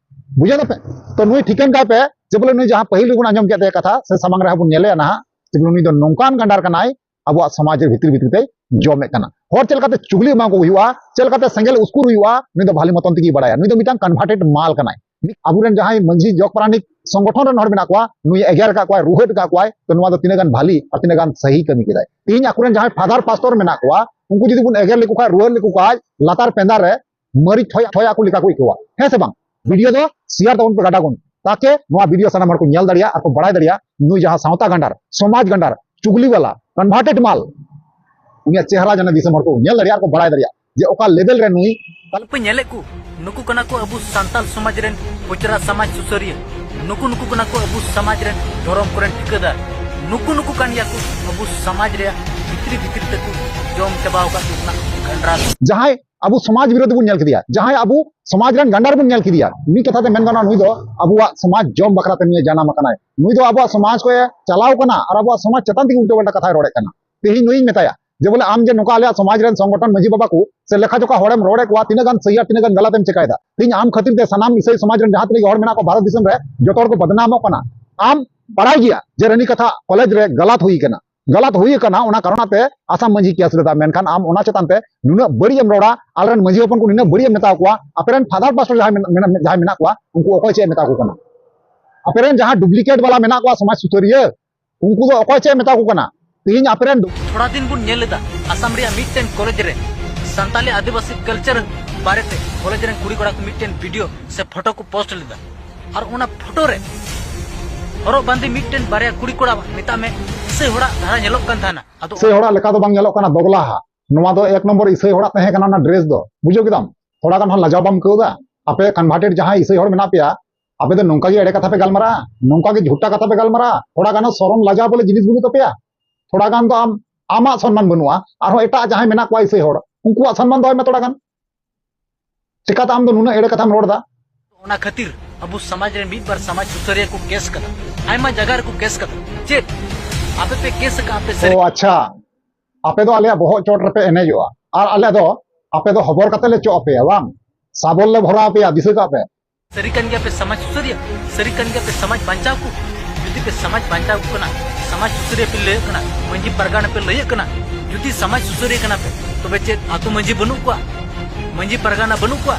ᱵᱩᱡᱷᱟᱹᱣ ᱫᱟᱯᱮ? ᱛᱚ ᱱᱩᱭ ᱴᱷᱤᱠᱟᱹᱱ ᱠᱟᱭ ᱯᱮ, ᱡᱮ ᱵᱚᱞᱮ ᱱᱩᱭ ᱡᱟᱦᱟᱸ ᱯᱟᱹᱦᱤᱞ ᱨᱮᱵᱚᱱ ᱟᱸᱡᱚᱢ ᱠᱮᱫ ᱛᱟᱭᱟ ᱠᱟᱛᱷᱟ, ᱥᱮ ᱥᱟᱢᱟᱝ ᱨᱮᱦᱚᱸ ᱵᱚᱱ ᱧᱮᱞᱮᱭᱟ ᱱᱟᱦᱟᱜ, ᱡᱮ ᱵᱚᱞᱮ ᱱᱩᱭ ᱫᱚ ᱱᱚᱝᱠᱟᱱ ᱜᱟᱱᱰᱟᱨ ᱠᱟᱱᱟᱭ, ᱟᱵᱚᱣᱟᱜ ᱥᱚᱢᱟᱡᱽ ᱨᱮ ᱵᱷᱤᱛᱨᱤ ᱵᱷᱤᱛᱨᱤ ᱛᱮᱭ ᱡᱚᱢᱮᱫ ᱠᱟᱱᱟ᱾ ᱦᱚᱲ ᱪᱮᱫ ᱞᱮᱠᱟᱛᱮ ᱪᱩᱜᱽᱞᱤ ᱮᱢᱟ ᱠᱚ ᱦᱩᱭᱩᱜᱼᱟ, ᱪᱮᱫ ᱞᱮᱠᱟᱛᱮ ᱥᱮᱸᱜᱮᱞ ᱩᱥᱠᱩᱨ ᱦᱩᱭᱩᱜᱼᱟ, ᱱᱩᱭ ᱫᱚ ᱵᱷᱟᱞᱤ ᱢᱚᱛᱚᱱ ᱛᱮᱜᱮᱭ ᱵᱟᱲᱟᱭᱟ᱾ ᱱᱩᱭ ᱫᱚ ᱢᱤᱫᱴᱟᱝ ᱠᱚᱱᱵᱷᱟᱨᱴᱮᱰ ᱢᱟᱞ ᱠᱟᱱᱟᱭ᱾ ᱟᱵᱚᱨᱮᱱ ᱡᱟᱦᱟᱸᱭ ᱢᱟᱹᱡᱷᱤ ᱡᱚᱜᱽ ᱯᱟᱨᱟᱱᱤᱠ ᱥᱚᱝᱜᱚᱴᱷᱚᱱ ᱨᱮᱱ ᱦᱚᱲ ᱢᱮᱱᱟᱜ ᱠᱚᱣᱟ, ᱱᱩᱭ ᱮᱜᱮᱨ ᱟᱠᱟᱫ ᱠᱚᱣᱟᱭ, ᱨᱩᱦᱮᱫ ᱟᱠᱟᱫ ᱠᱚᱣᱟᱭ, ᱛᱚ ᱱᱚᱣᱟ ᱫᱚ ᱛᱤᱱᱟᱹᱜ ᱜᱟᱱ ᱵᱷᱟᱞᱤ ᱟᱨ ᱛᱤᱱᱟᱹᱜ ᱜᱟᱱ ᱥᱟᱹᱦᱤ ᱠᱟᱹᱢᱤ ᱠᱮᱫᱟᱭ? ᱛᱮᱦᱮᱧ ᱟᱠᱚᱨᱮᱱ ᱡᱟᱦᱟᱸᱭ ᱯᱷᱟᱫᱟᱨ ᱯᱟᱥᱴᱚᱨ ᱢᱮᱱᱟᱜ ᱠᱚᱣᱟ, ᱩᱱᱠᱩ ᱡᱩᱫᱤ ᱵᱚᱱ ᱮᱜᱮᱨ ᱞᱮᱠᱚ ᱠᱷᱟᱡ, ᱨᱩᱦᱮᱫ ᱞᱮᱠᱚ ᱠᱷᱟᱡ, ᱞᱟᱛᱟᱨ ᱯᱮᱸᱫᱟ ᱨᱮ ᱢᱟᱹᱨᱤᱪ ᱴᱷᱚᱡ ᱴᱷᱚᱡ ᱟᱠᱚ ᱞᱮᱠᱟ ᱠᱚ ᱟᱹᱭᱠᱟᱹᱣᱟ, ᱦᱮᱸ ᱥᱮ ᱵᱟᱝ? ᱵᱷᱤᱰᱤᱭᱳ ᱫᱚ ᱥᱮᱭᱟᱨ ᱛᱟᱵᱚᱱ ᱯᱮ ᱜᱟᱰᱟ ᱠᱚ, ᱛᱟᱠᱮ ᱱᱚᱣᱟ ᱵᱷᱤᱰᱤᱭᱳ ᱥᱟᱱᱟᱢ ᱦᱚᱲ ᱠᱚ ᱧᱮᱞ ᱫᱟᱲᱮᱭᱟᱜ ᱟᱨ ᱠᱚ ᱵᱟᱲᱟᱭ ᱫᱟᱲᱮᱭᱟᱜ, ᱱᱩᱭ ᱡᱟᱦᱟᱸ ᱥᱟᱶᱛᱟ ᱜᱟᱱᱰᱟᱨ, ᱥᱚᱢᱟᱡᱽ ᱜᱟᱱᱰᱟᱨ, ᱪᱩᱜᱽᱞᱤ ᱵᱟᱞᱟ, ᱠᱚᱱᱵᱷᱟᱨᱴᱮᱰ ᱢᱟᱞ, ᱩᱱᱤᱭᱟᱜ ᱪᱮᱦᱨᱟ ᱡᱮᱱᱚ ᱫᱤᱥᱚᱢ ᱦᱚᱲ ᱠᱚ ᱧᱮᱞ ᱫᱟᱲᱮᱭᱟᱜ ᱟᱨ ᱠᱚ ᱵᱟᱲᱟᱭ ᱫᱟᱲᱮᱭᱟᱜ ᱡᱮ ᱚᱠᱟ ᱞᱮᱵᱮᱞ ᱨᱮ ᱱᱩᱭ᱾ ᱛᱟᱦᱞᱮ ᱯᱮ ᱧᱮᱞᱮᱫ ᱠᱚ, ᱱᱩᱠᱩ ᱠᱟᱱᱟ ᱠᱚ ᱟᱵᱚ ᱥᱟᱱᱛᱟᱞ ᱥᱚᱢᱟᱡᱽ ᱨᱮᱱ ᱯᱚᱪᱨᱟ ᱥᱚᱢᱟᱡᱽ ᱥᱩᱥᱟᱹᱨᱤᱭᱟᱹ᱾ ᱱᱩᱠᱩ, ᱱᱩᱠᱩ ᱠᱟᱱᱟ ᱠᱚ ᱟᱵᱚ ᱥᱚᱢᱟᱡᱽ ᱨᱮᱱ ᱫᱷᱚᱨᱚᱢ ᱠᱚᱨᱮᱱ ᱴᱷᱤᱠᱟᱹᱫᱟᱨ᱾ ᱱᱩᱠᱩ, ᱱᱩᱠᱩ ᱠᱟᱱ ᱜᱮᱭᱟ ᱠᱚ ᱟᱵᱚ ᱥᱚᱢᱟᱡᱽ ᱨᱮᱭᱟᱜ ᱵᱷᱤᱛᱨᱤ ᱵᱷᱤᱛᱨᱤ ᱛᱮᱠᱚ ᱡᱚᱢ ᱪᱟᱵᱟᱣ ᱟᱠᱟᱫ ᱠᱚ ᱠᱟᱱᱟ ᱜᱟᱱᱰᱨᱟ᱾ ᱡᱟᱦᱟᱸᱭ ᱟᱵᱚ ᱥᱚᱢᱟᱡᱽ ᱵᱤᱨᱳᱫᱷᱤ ᱵᱚᱱ ᱧᱮᱞ ᱠᱮᱫᱮᱭᱟ, ᱡᱟᱦᱟᱸᱭ ᱟᱵᱚ ᱥᱚᱢᱟᱡᱽ ᱨᱮᱱ ᱜᱟᱱᱰᱟᱨ ᱵᱚᱱ ᱧᱮᱞ ᱠᱮᱫᱮᱭᱟ, ᱢᱤᱫ ᱠᱟᱛᱷᱟ ᱛᱮ ᱢᱮᱱ ᱜᱟᱱᱚᱜᱼᱟ, ᱱᱩᱭ ᱫᱚ ᱟᱵᱚᱣᱟᱜ ᱥᱚᱢᱟᱡᱽ ᱡᱚᱢ ᱵᱟᱠᱷᱨᱟ ᱛᱮ ᱱᱩᱭ ᱡᱟᱱᱟᱢ ᱟᱠᱟᱱᱟᱭ᱾ ᱱᱩᱭ ᱫᱚ ᱟᱵᱚᱣᱟᱜ ᱥᱚᱢᱟᱡᱽ ᱠᱚᱭ ᱪᱟᱞᱟᱣ ᱠᱟᱱᱟ ᱟᱨ ᱟᱵᱚᱣᱟᱜ ᱥᱚᱢᱟᱡᱽ ᱪᱮᱛᱟᱱ ᱛᱮᱜᱮ ᱩᱞᱴᱟᱹ ᱯᱟᱞᱴᱟ ᱠᱟᱛᱷᱟᱭ ᱨᱚᱲᱮᱫ ᱠᱟᱱᱟ᱾ ᱛᱮᱦᱮᱧ ᱱᱩᱭᱤᱧ ᱢᱮᱛᱟᱭᱟ ᱡᱮ ᱵᱚᱞᱮ ᱟᱢ ᱡᱮ ᱱᱚᱝᱠᱟ ᱟᱞᱮᱭᱟᱜ ᱥᱚᱢᱟᱡᱽ ᱨᱮᱱ ᱥᱚᱝᱜᱚᱴᱷᱚᱱ ᱢᱟᱹᱡᱷᱤ ᱵᱟᱵᱟ ᱠᱚ ᱥᱮ ᱞᱮᱠᱷᱟ ᱡᱚᱠᱷᱟ ᱦᱚᱲᱮᱢ ᱨᱚᱲᱮᱫ ᱠᱚᱣᱟ, ᱛᱤᱱᱟᱹᱜ ᱜᱟᱱ ᱥᱟᱹᱦᱤ ᱟᱨ ᱛᱤᱱᱟᱹᱜ ᱜᱟᱱ ᱜᱟᱞᱟᱛ ᱮᱢ ᱪᱮᱠᱟᱭᱮᱫᱟ? ᱛᱮᱦᱮᱧ ᱟᱢ ᱠᱷᱟᱹᱛᱤᱨ ᱛᱮ ᱥᱟᱱᱟᱢ ᱤᱥᱟᱹᱭ ᱥᱚᱢᱟᱡᱽ ᱨᱮᱱ ᱡᱟᱦᱟᱸ ᱛᱤᱱᱟᱹᱜ ᱜᱮ ᱦᱚᱲ ᱢᱮᱱᱟᱜ ᱠᱚᱣᱟ ᱵᱷᱟᱨᱚᱛ ᱫᱤᱥᱚᱢ ᱨᱮ, ᱡᱚᱛᱚ ᱦᱚᱲ ᱠᱚ ᱵᱚᱫᱱᱟᱢᱚᱜ ᱠᱟᱱᱟ᱾ ᱟᱢ ᱵᱟᱲᱟᱭ ᱜᱮᱭᱟ ᱡᱮ ᱨᱟᱹᱱᱤ ᱠᱟᱛᱷᱟ ᱠᱚᱞᱮᱡᱽ ᱨᱮ ᱜᱟᱞᱟᱛ ᱦᱩᱭ ᱠᱟᱱᱟ, ᱜᱟᱞᱟᱛ ᱦᱩᱭ ᱟᱠᱟᱱᱟ, ᱚᱱᱟ ᱠᱟᱨᱚᱱ ᱛᱮ ᱟᱥᱟᱢ ᱢᱟᱹᱡᱷᱤ ᱠᱮᱥ ᱞᱮᱫᱟ᱾ ᱢᱮᱱᱠᱷᱟᱱ ᱟᱢ ᱚᱱᱟ ᱪᱮᱛᱟᱱ ᱛᱮ ᱱᱩᱱᱟᱹᱜ ᱵᱟᱹᱲᱤᱡ ᱮᱢ ᱨᱚᱲᱟ, ᱟᱞᱮᱨᱮᱱ ᱢᱟᱹᱡᱷᱤ ᱦᱚᱯᱚᱱ ᱠᱚ ᱱᱩᱱᱟᱹᱜ ᱵᱟᱹᱲᱤᱡ ᱮᱢ ᱢᱮᱛᱟ ᱠᱚᱣᱟ, ᱟᱯᱮᱨᱮᱱ ᱯᱷᱟᱫᱟᱨ ᱯᱟᱥᱴᱚᱨ ᱡᱟᱦᱟᱸᱭ ᱢᱮᱱ-, ᱢᱮᱱ-, ᱡᱟᱦᱟᱸᱭ ᱢᱮᱱᱟᱜ ᱠᱚᱣᱟ, ᱩᱱᱠᱩ ᱚᱠᱚᱭ ᱪᱮᱫ ᱮ ᱢᱮᱛᱟ ᱠᱚ ᱠᱟᱱᱟ? ᱟᱯᱮᱨᱮᱱ ᱡᱟᱦᱟᱸ ᱰᱩᱯᱞᱤᱠᱮᱴ ᱵᱟᱞᱟ ᱢᱮᱱᱟᱜ ᱠᱚᱣᱟ ᱥᱚᱢᱟᱡᱽ ᱥᱩᱥᱟᱹᱨᱤᱭᱟᱹ, ᱩᱱᱠᱩ ᱫᱚ ᱚᱠᱚᱭ ᱪᱮᱫ ᱮ ᱢᱮᱛᱟ ᱠᱚ ᱠᱟᱱᱟ? ᱛᱮᱦᱮᱧ ᱟᱯᱮᱨᱮᱱ ᱫᱩ- ᱛᱷᱚᱲᱟ ᱫᱤᱱ ᱵᱚᱱ ᱧᱮᱞ ᱞᱮᱫᱟ, ᱟᱥᱟᱢ ᱨᱮᱭᱟᱜ ᱢᱤᱫᱴᱮᱱ ᱠᱚᱞᱮᱡᱽ ᱨᱮ ᱥᱟᱱᱛᱟᱞᱤ ᱟᱹᱫᱤᱵᱟᱹᱥᱤ ᱠᱟᱞᱪᱟᱨ ᱵᱟᱨᱮᱛᱮ ᱠᱚᱞᱮᱡᱽ ᱨᱮᱱ ᱠᱩᱲᱤ ᱠᱚᱲᱟ ᱠᱚ ᱢᱤᱫᱴᱮᱱ ᱵᱷᱤᱰᱤᱭᱳ ᱥᱮ ᱯᱷᱳᱴᱳ ᱠᱚ ᱯᱳᱥᱴ ᱞᱮᱫᱟ᱾ ᱟᱨ ᱚᱱᱟ ᱯᱷᱳᱴᱳ ᱨᱮ ᱦᱚᱨᱚᱜ ᱵᱟᱸᱫᱮ ᱢᱤᱫᱴᱮᱱ ᱵᱟᱨᱭᱟ ᱠᱩᱲᱤ ᱠᱚᱲᱟ, ᱢᱮᱛᱟᱜ ᱢᱮ, ᱤᱥᱟᱹᱭ ᱦᱚᱲᱟᱜ ᱫᱷᱟᱨᱟ ᱧᱮᱞᱚᱜ ᱠᱟᱱ ᱛᱟᱦᱮᱱᱟ᱾ ᱟᱫᱚ ᱤᱥᱟᱹᱭ ᱦᱚᱲᱟᱜ ᱞᱮᱠᱟ ᱫᱚ ᱵᱟᱝ ᱧᱮᱞᱚᱜ ᱠᱟᱱᱟ, ᱫᱚᱜᱽᱞᱟ ᱦᱟᱜ᱾ ᱱᱚᱣᱟ ᱫᱚ ᱮᱠ ᱱᱚᱢᱵᱚᱨ ᱤᱥᱟᱹᱭ ᱦᱚᱲᱟᱜ ᱛᱟᱦᱮᱸ ᱠᱟᱱᱟ ᱚᱱᱟ ᱰᱨᱮᱥ ᱫᱚ, ᱵᱩᱡᱷᱟᱹᱣ ᱠᱮᱫᱟᱢ? ᱛᱷᱚᱲᱟ ᱜᱟᱱ ᱦᱚᱸ ᱞᱟᱡᱟᱣ ᱵᱟᱢ ᱟᱹᱭᱠᱟᱹᱣ ᱮᱫᱟ? ᱟᱯᱮ ᱠᱚᱱᱵᱷᱟᱨᱴᱮᱰ ᱡᱟᱦᱟᱸᱭ ᱤᱥᱟᱹᱭ ᱦᱚᱲ ᱢᱮᱱᱟᱜ ᱯᱮᱭᱟ, ᱟᱯᱮ ᱫᱚ ᱱᱚᱝᱠᱟ ᱜᱮ ᱮᱲᱮ ᱠᱟᱛᱷᱟ ᱯᱮ ᱜᱟᱞᱢᱟᱨᱟᱜᱼᱟ, ᱱᱚᱝᱠᱟ ᱜᱮ ᱡᱷᱩᱴᱟ ᱠᱟᱛᱷᱟ ᱯᱮ ᱜᱟᱞᱢᱟᱨᱟᱜᱼᱟ᱾ ᱛᱷᱚᱲᱟ ᱜᱟᱱ ᱦᱚᱸ ᱥᱚᱨᱚᱢ ᱞᱟᱡᱟᱣ ᱵᱚᱞᱮ ᱡᱤᱱᱤᱥ ᱵᱟᱹᱱᱩᱜ ᱛᱟᱯᱮᱭᱟ? ᱛᱷᱚᱲᱟ ᱜᱟᱱ ᱫᱚ ᱟᱢ, ᱟᱢᱟᱜ ᱥᱚᱱᱢᱟᱱ ᱵᱟᱹᱱᱩᱜᱼᱟ, ᱟᱨᱦᱚᱸ ᱮᱴᱟᱜ ᱡᱟᱦᱟᱸᱭ ᱢᱮᱱᱟᱜ ᱠᱚᱣᱟ ᱤᱥᱟᱹᱭ ᱦᱚᱲ, ᱩᱱᱠᱩᱣᱟᱜ ᱥᱚᱱᱢᱟᱱ ᱫᱚᱦᱚᱭ ᱢᱮ ᱛᱷᱚᱲᱟ ᱜᱟᱱ᱾ ᱪᱤᱠᱟᱛᱮ ᱟᱢ ᱫᱚ ᱱᱩᱱᱟᱹᱜ ᱮᱲᱮ ᱠᱟᱛᱷᱟᱢ ᱨᱚᱲ ᱮᱫᱟ? ᱚᱱᱟ ᱠᱷᱟᱹᱛᱤᱨ ᱟᱵᱚ ᱥᱚᱢᱟᱡᱽ ᱨᱮ ᱢᱤᱫ ᱵᱟᱨ ᱥᱚᱢᱟᱡᱽ ᱥᱩᱥᱟᱹᱨᱤᱭᱟᱹ ᱠᱚ ᱠᱮᱥ ᱠᱟᱫᱟ, ᱟᱭᱢᱟ ᱡᱟᱭᱜᱟ ᱨᱮᱠᱚ ᱠᱮᱥ ᱠᱟᱫᱟ᱾ ᱪᱮᱫ ᱟᱯᱮ ᱯᱮ ᱠᱮᱥ ᱟᱠᱟᱫ? ᱟᱯᱮ ᱥᱟᱹᱨᱤ ᱚ ᱟᱪᱪᱷᱟ, ᱟᱯᱮ ᱫᱚ ᱟᱞᱮᱭᱟᱜ ᱵᱚᱦᱚᱜ ᱪᱚᱴ ᱨᱮᱯᱮ ᱮᱱᱮᱡᱚᱜᱼᱟ, ᱟᱨ ᱟᱞᱮ ᱫᱚ ᱟᱯᱮ ᱫᱚ ᱦᱚᱵᱚᱨ ᱠᱟᱛᱮ ᱞᱮ ᱪᱚᱜ ᱟᱯᱮᱭᱟ ᱵᱟᱝ? ᱥᱟᱵᱚᱞ ᱞᱮ ᱵᱷᱚᱨᱟᱣ ᱟᱯᱮᱭᱟ, ᱫᱤᱥᱟᱹ ᱠᱟᱜ ᱯᱮ᱾ ᱥᱟᱹᱨᱤ ᱠᱟᱱ ᱜᱮᱭᱟ ᱯᱮ ᱥᱚᱢᱟᱡᱽ ᱥᱩᱥᱟᱹᱨᱤᱭᱟᱹ, ᱥᱟᱹᱨᱤ ᱠᱟᱱ ᱜᱮᱭᱟ ᱯᱮ ᱥᱚᱢᱟᱡᱽ ᱵᱟᱧᱪᱟᱣ ᱠᱚ᱾ ᱡᱩᱫᱤ ᱯᱮ ᱥᱚᱢᱟᱡᱽ ᱵᱟᱧᱪᱟᱣ ᱠᱚ ᱠᱟᱱᱟ, ᱥᱚᱢᱟᱡᱽ ᱥᱩᱥᱟᱹᱨᱤᱭᱟᱹ ᱯᱮ ᱞᱟᱹᱭᱟᱹᱜ ᱠᱟᱱᱟ, ᱢᱟᱹᱡᱷᱤ ᱯᱟᱨᱜᱟᱱᱟ ᱯᱮ ᱞᱟᱹᱭᱟᱹᱜ ᱠᱟᱱᱟ, ᱡᱩᱫᱤ ᱥᱚᱢᱟᱡᱽ ᱥᱩᱥᱟᱹᱨᱤᱭᱟᱹ ᱠᱟᱱᱟ ᱯᱮ, ᱛᱚᱵᱮ ᱪᱮᱫ ᱟᱛᱳ ᱢᱟᱹᱡᱷᱤ ᱵᱟᱹᱱᱩᱜ ᱠᱚᱣᱟ? ᱢᱟᱹᱡᱷᱤ ᱯᱟᱨᱜᱟᱱᱟ ᱵᱟᱹᱱᱩᱜ ᱠᱚᱣᱟ?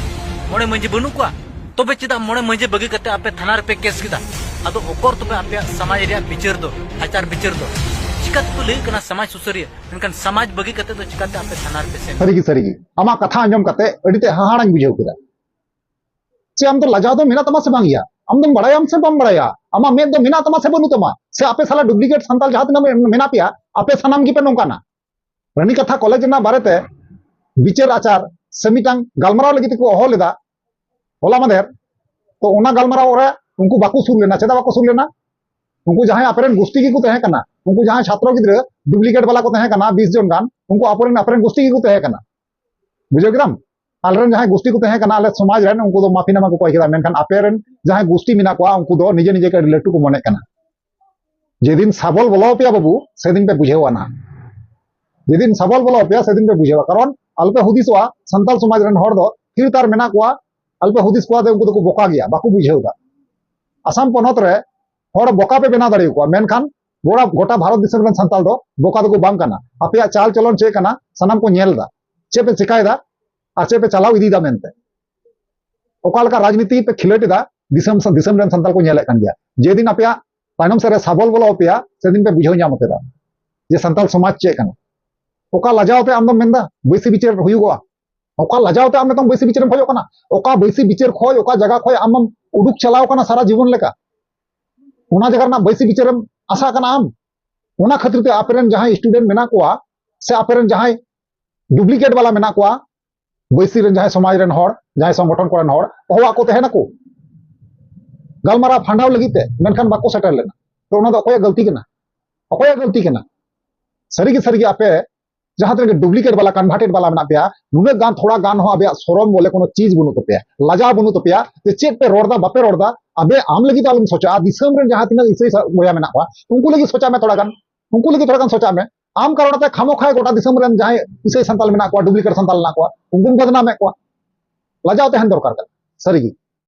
ᱢᱚᱬᱮ ᱢᱟᱹᱡᱷᱤ ᱵᱟᱹᱱᱩᱜ ᱠᱚᱣᱟ? ᱛᱚᱵᱮ ᱪᱮᱫᱟᱜ ᱢᱚᱬᱮ ᱢᱟᱹᱡᱷᱤ ᱵᱟᱹᱜᱤ ᱠᱟᱛᱮ ᱟᱯᱮ ᱛᱷᱟᱱᱟ ᱨᱮᱯᱮ ᱠᱮᱥ ᱠᱮᱫᱟ? ᱟᱫᱚ ᱚᱠᱚᱨ ᱛᱚᱵᱮ ᱟᱯᱮᱭᱟᱜ ᱥᱚᱢᱟᱡᱽ ᱨᱮᱭᱟᱜ ᱵᱤᱪᱟᱹᱨ ᱫᱚ, ᱟᱪᱟᱨ ᱵᱤᱪᱟᱹᱨ ᱫᱚ? ᱪᱤᱠᱟ ᱛᱮᱯᱮ ᱞᱟᱹᱭᱟᱹᱜ ᱠᱟᱱᱟ ᱥᱚᱢᱟᱡᱽ ᱥᱩᱥᱟᱹᱨᱤᱭᱟᱹ, ᱢᱮᱱᱠᱷᱟᱱ ᱥᱚᱢᱟᱡᱽ ᱵᱟᱹᱜᱤ ᱠᱟᱛᱮ ᱫᱚ ᱪᱤᱠᱟᱛᱮ ᱟᱯᱮ ᱛᱷᱟᱱᱟ ᱨᱮᱯᱮ ᱥᱮᱱ? ᱥᱟᱹᱨᱤᱜᱮ, ᱥᱟᱹᱨᱤᱜᱮ, ᱟᱢᱟᱜ ᱠᱟᱛᱷᱟ ᱟᱸᱡᱚᱢ ᱠᱟᱛᱮ ᱟᱹᱰᱤ ᱛᱮ ᱦᱟᱦᱟᱲᱟᱧ ᱵᱩᱡᱷᱟᱹᱣ ᱠᱮᱫᱟ᱾ ᱪᱮ ᱟᱢ ᱫᱚ ᱞᱟᱡᱟᱣ ᱫᱚ ᱢᱮᱱᱟᱜ ᱛᱟᱢᱟ ᱥᱮ ᱵᱟᱝ ᱭᱟ? ᱟᱢ ᱫᱚᱢ ᱵᱟᱲᱟᱭᱟᱢ ᱥᱮ ᱵᱟᱢ ᱵᱟᱲᱟᱭᱟ? ᱟᱢᱟᱜ ᱢᱮᱫ ᱫᱚ ᱢᱮᱱᱟᱜ ᱛᱟᱢᱟ ᱥᱮ ᱵᱟᱹᱱᱩᱜ ᱛᱟᱢᱟ? ᱥᱮ ᱟᱯᱮ ᱥᱟᱞᱟ ᱰᱩᱯᱞᱤᱠᱮᱴ ᱥᱟᱱᱛᱟᱞ ᱡᱟᱦᱟᱸ ᱛᱤᱱᱟᱹᱜ ᱢᱮ-, ᱢᱮᱱᱟᱜ ᱯᱮᱭᱟ, ᱟᱯᱮ ᱥᱟᱱᱟᱢ ᱜᱮᱯᱮ ᱱᱚᱝᱠᱟᱱᱟ? ᱨᱟᱱᱤ ᱠᱟᱛᱷᱟ ᱠᱚᱞᱮᱡᱽ ᱨᱮᱱᱟᱜ ᱵᱟᱨᱮᱛᱮ ᱵᱤᱪᱟᱹᱨ ᱟᱪᱟᱨ ᱥᱮ ᱢᱤᱫᱴᱟᱝ ᱜᱟᱞᱢᱟᱨᱟᱣ ᱞᱟᱹᱜᱤᱫ ᱛᱮᱠᱚ ᱦᱚᱦᱚ ᱞᱮᱫᱟ ᱦᱚᱞᱟ ᱢᱟᱫᱷᱮᱨ, ᱛᱚ ᱚᱱᱟ ᱜᱟᱞᱢᱟᱨᱟᱣ ᱨᱮ ᱩᱱᱠᱩ ᱵᱟᱠᱚ ᱥᱩᱨ ᱞᱮᱱᱟ᱾ ᱪᱮᱫᱟᱜ ᱵᱟᱠᱚ ᱥᱩᱨ ᱞᱮᱱᱟ? ᱩᱱᱠᱩ ᱡᱟᱦᱟᱸᱭ ᱟᱯᱮᱨᱮᱱ ᱜᱩᱥᱴᱤ ᱜᱮᱠᱚ ᱛᱟᱦᱮᱸ ᱠᱟᱱᱟ, ᱩᱱᱠᱩ ᱡᱟᱦᱟᱸᱭ ᱪᱷᱟᱛᱨᱚ ᱜᱤᱫᱽᱨᱟᱹ ᱰᱩᱯᱞᱤᱠᱮᱴ ᱵᱟᱞᱟ ᱠᱚ ᱛᱟᱦᱮᱸ ᱠᱟᱱᱟ, ᱵᱤᱥ ᱡᱚᱱ ᱜᱟᱱ, ᱩᱱᱠᱩ ᱟᱯᱮᱨᱮᱱ, ᱟᱯᱮᱨᱮᱱ ᱜᱩᱥᱴᱤ ᱜᱮᱠᱚ ᱛᱟᱦᱮᱸ ᱠᱟᱱᱟ᱾ ᱵᱩᱡᱷᱟᱹᱣ ᱠᱮᱫᱟᱢ? ᱟᱞᱮᱨᱮᱱ ᱡᱟᱦᱟᱸᱭ ᱜᱩᱥᱴᱤ ᱠᱚ ᱛᱟᱦᱮᱸ ᱠᱟᱱᱟ, ᱟᱞᱮ ᱥᱚᱢᱟᱡᱽ ᱨᱮᱱ, ᱩᱱᱠᱩ ᱫᱚ ᱢᱟᱯᱷᱤᱱᱟᱢᱟ ᱠᱚ ᱠᱚᱭ ᱠᱮᱫᱟ, ᱢᱮᱱᱠᱷᱟᱱ ᱟᱯᱮᱨᱮᱱ ᱡᱟᱦᱟᱸᱭ ᱜᱩᱥᱴᱤ ᱢᱮᱱᱟᱜ ᱠᱚᱣᱟ, ᱩᱱᱠᱩ ᱫᱚ ᱱᱤᱡᱮ ᱱᱤᱡᱮ ᱠᱚ ᱟᱹᱰᱤ ᱞᱟᱹᱴᱩ ᱠᱚ ᱢᱚᱱᱮᱜ ᱠᱟᱱᱟ᱾ ᱡᱮᱫᱤᱱ ᱥᱟᱵᱚᱞ ᱵᱚᱞᱚ ᱟᱯᱮᱭᱟ ᱵᱟᱹᱵᱩ, ᱥᱮᱫᱤᱱ ᱯᱮ ᱵᱩᱡᱷᱟᱹᱣᱟ ᱱᱟᱦᱟᱜ᱾ ᱡᱮᱫᱤᱱ ᱥᱟᱵᱚᱞ ᱵᱚᱞᱚ ᱟᱯᱮᱭᱟ, ᱥᱮᱫᱤᱱ ᱯᱮ ᱵᱩᱡᱷᱟᱹᱣᱟ᱾ ᱠᱟᱨᱚᱱ ᱟᱞᱚᱯᱮ ᱦᱩᱫᱤᱥᱚᱜᱼᱟ, ᱥᱟᱱᱛᱟᱲ ᱥᱚᱢᱟᱡᱽ ᱨᱮᱱ ᱦᱚᱲ ᱫᱚ ᱛᱷᱤᱨ ᱛᱟᱨ ᱢᱮᱱᱟᱜ ᱠᱚᱣᱟ, ᱟᱞᱚᱯᱮ ᱦᱩᱫᱤᱥ ᱠᱚᱣᱟ ᱡᱮ ᱩᱱᱠᱩ ᱫᱚᱠᱚ ᱵᱚᱠᱟ ᱜᱮᱭᱟ, ᱵᱟᱠᱚ ᱵᱩᱡᱷᱟᱹᱣ ᱮᱫᱟ᱾ ᱟᱥᱟᱢ ᱯᱚᱱᱚᱛ ᱨᱮ ᱦᱚᱲ ᱵᱚᱠᱟ ᱯᱮ ᱵᱮᱱᱟᱣ ᱫᱟᱲᱮᱭᱟᱠᱚᱣᱟ, ᱢᱮᱱᱠᱷᱟᱱ ᱜᱚᱴᱟ ᱜᱚᱴᱟ ᱵᱷᱟᱨᱚᱛ ᱫᱤᱥᱚᱢ ᱨᱮᱱ ᱥᱟᱱᱛᱟᱲ ᱫᱚ ᱵᱚᱠᱟ ᱫᱚᱠᱚ ᱵᱟᱝ ᱠᱟᱱᱟ᱾ ᱟᱯᱮᱭᱟᱜ ᱪᱟᱞ ᱪᱚᱞᱚᱱ ᱪᱮᱫ ᱠᱟᱱᱟ, ᱥᱟᱱᱟᱢ ᱠᱚ ᱧᱮᱞ ᱮᱫᱟ᱾ ᱪᱮᱫ ᱯᱮ ᱪᱮᱠᱟᱭᱮᱫᱟ ᱟᱨ ᱪᱮᱫ ᱯᱮ ᱪᱟᱞᱟᱣ ᱤᱫᱤᱭᱮᱫᱟ ᱢᱮᱱᱛᱮ, ᱚᱠᱟ ᱞᱮᱠᱟ ᱨᱟᱡᱽᱱᱤᱛᱤ ᱯᱮ ᱠᱷᱮᱞᱳᱰ ᱮᱫᱟ, ᱫᱤᱥᱚᱢ ᱫᱤᱥᱚᱢ ᱨᱮᱱ ᱥᱟᱱᱛᱟᱲ ᱠᱚ ᱧᱮᱞᱮᱫ ᱠᱟᱱ ᱜᱮᱭᱟ᱾ ᱡᱮᱫᱤᱱ ᱟᱯᱮᱭᱟᱜ ᱛᱟᱭᱱᱚᱢ ᱥᱮᱫ ᱨᱮ ᱥᱟᱵᱚᱞ ᱵᱚᱞᱚ ᱟᱯᱮᱭᱟ, ᱥᱮᱫᱤᱱ ᱯᱮ ᱵᱩᱡᱷᱟᱹᱣ ᱧᱟᱢ ᱩᱛᱟᱹᱨᱟ ᱡᱮ ᱥᱟᱱᱛᱟᱲ ᱥᱚᱢᱟᱡᱽ ᱪᱮᱫ ᱠᱟᱱᱟ᱾ ᱚᱠᱟ ᱞᱟᱡᱟᱣ ᱛᱮ ᱟᱢ ᱫᱚᱢ ᱢᱮᱱᱫᱟ ᱵᱟᱹᱭᱥᱤ ᱵᱤᱪᱟᱹᱨ ᱦᱩᱭᱩᱜᱚᱜᱼᱟ? ᱚᱠᱟ ᱞᱟᱡᱟᱣ ᱛᱮ ᱟᱢ ᱱᱤᱛᱚᱝ ᱵᱟᱹᱭᱥᱤ ᱵᱤᱪᱟᱹᱨᱮᱢ ᱠᱷᱚᱡᱚᱜ ᱠᱟᱱᱟ? ᱚᱠᱟ ᱵᱟᱹᱭᱥᱤ ᱵᱤᱪᱟᱹᱨ ᱠᱷᱚᱡ, ᱚᱠᱟ ᱡᱟᱭᱜᱟ ᱠᱷᱚᱡ ᱟᱢᱮᱢ ᱩᱰᱩᱠ ᱪᱟᱞᱟᱣ ᱠᱟᱱᱟ ᱥᱟᱨᱟ ᱡᱤᱵᱚᱱ ᱞᱮᱠᱟ? ᱚᱱᱟ ᱡᱟᱭᱜᱟ ᱨᱮᱱᱟᱜ ᱵᱟᱹᱭᱥᱤ ᱵᱤᱪᱟᱹᱨᱮᱢ ᱟᱥᱟ ᱠᱟᱱᱟ ᱟᱢ? ᱚᱱᱟ ᱠᱷᱟᱹᱛᱤᱨ ᱛᱮ ᱟᱯᱮᱨᱮᱱ ᱡᱟᱦᱟᱸᱭ student ᱢᱮᱱᱟᱜ ᱠᱚᱣᱟ, ᱥᱮ ᱟᱯᱮᱨᱮᱱ ᱡᱟᱦᱟᱸᱭ duplicate ᱵᱟᱞᱟ ᱢᱮᱱᱟᱜ ᱠᱚᱣᱟ, ᱵᱟᱹᱭᱥᱤ ᱨᱮᱱ ᱡᱟᱦᱟᱸᱭ ᱥᱚᱢᱟᱡᱽ ᱨᱮᱱ ᱦᱚᱲ, ᱡᱟᱦᱟᱸᱭ ᱥᱚᱝᱜᱚᱴᱷᱚᱱ ᱠᱚᱨᱮᱱ ᱦᱚᱲ, ᱚᱦᱚᱣᱟᱜ ᱠᱚ ᱛᱟᱦᱮᱱᱟᱠᱚ ᱜᱟᱞᱢᱟᱨᱟᱣ ᱯᱷᱟᱸᱰᱟᱣ ᱞᱟᱹᱜᱤᱫ ᱛᱮ, ᱢᱮᱱᱠᱷᱟᱱ ᱵᱟᱠᱚ ᱥᱮᱴᱮᱨ ᱞᱮᱱᱟ᱾ ᱛᱚ ᱚᱱᱟ ᱫᱚ ᱚᱠᱚᱭᱟᱜ ᱜᱟᱹᱞᱛᱤ ᱠᱟᱱᱟ? ᱚᱠᱚᱭᱟᱜ ᱜᱟᱹᱞᱛᱤ ᱠᱟᱱᱟ? ᱥᱟᱹᱨᱤᱜᱮ, ᱥᱟᱹᱨᱤᱜᱮ ᱟᱯᱮ ᱡᱟᱦᱟᱸ ᱛᱤᱱᱟᱹᱜ ᱜᱮ duplicate ᱵᱟᱞᱟ, converted ᱵᱟᱞᱟ ᱢᱮᱱᱟᱜ ᱯᱮᱭᱟ, ᱱᱩᱱᱟᱹᱜ ᱜᱟᱱ ᱛᱷᱚᱲᱟ ᱜᱟᱱ ᱦᱚᱸ ᱟᱯᱮᱭᱟᱜ ᱥᱚᱨᱚᱢ ᱵᱚᱞᱮ ᱠᱳᱱᱳ ᱪᱤᱡᱽ ᱵᱟᱹᱱᱩᱜ ᱛᱟᱯᱮᱭᱟ, ᱞᱟᱡᱟᱣ ᱵᱟᱹᱱᱩᱜ ᱛᱟᱯᱮᱭᱟ᱾ ᱡᱮ ᱪᱮᱫ ᱯᱮ ᱨᱚᱲ ᱫᱟ, ᱵᱟᱯᱮ ᱨᱚᱲ ᱫᱟ, ᱟᱵᱮ ᱟᱢ ᱞᱟᱹᱜᱤᱫ ᱫᱚ ᱟᱞᱚᱢ ᱥᱚᱪᱟᱜᱼᱟ, ᱫᱤᱥᱚᱢ ᱨᱮᱱ ᱡᱟᱦᱟᱸ ᱛᱤᱱᱟᱹᱜ ᱤᱥᱟᱹᱭ ᱥᱟ-, ᱵᱚᱭᱦᱟ ᱢᱮᱱᱟᱜ ᱠᱚᱣᱟ, ᱩᱱᱠᱩ ᱞᱟᱹᱜᱤᱫ ᱥᱚᱪᱟᱜ ᱢᱮ ᱛᱷᱚᱲᱟ ᱜᱟᱱ, ᱩᱱᱠᱩ ᱞᱟᱹᱜᱤᱫ ᱛᱷᱚᱲᱟ ᱜᱟᱱ ᱥᱚᱪᱟᱜ ᱢᱮ᱾ ᱟᱢ ᱠᱟᱨᱚᱱ ᱛᱮ ᱠᱷᱟᱢᱚ ᱠᱷᱟᱭ ᱜᱚᱴᱟ ᱫᱤᱥᱚᱢ ᱨᱮᱱ ᱡᱟᱦᱟᱸᱭ ᱤᱥᱟᱹᱭ ᱥᱟᱱᱛᱟᱞ ᱢᱮᱱᱟᱜ ᱠᱚᱣᱟ, duplicate ᱥᱟᱱᱛᱟᱞ ᱢᱮᱱᱟᱜ ᱠᱚᱣᱟ, ᱩᱱᱠᱩᱢ ᱵᱚᱫᱱᱟᱢᱮᱫ ᱠᱚᱣᱟ᱾ ᱞᱟᱡᱟᱣ ᱛᱟᱦᱮᱱ ᱫᱚᱨᱠᱟᱨ ᱠᱟᱱᱟ ᱥᱟᱹᱨᱤᱜᱮ᱾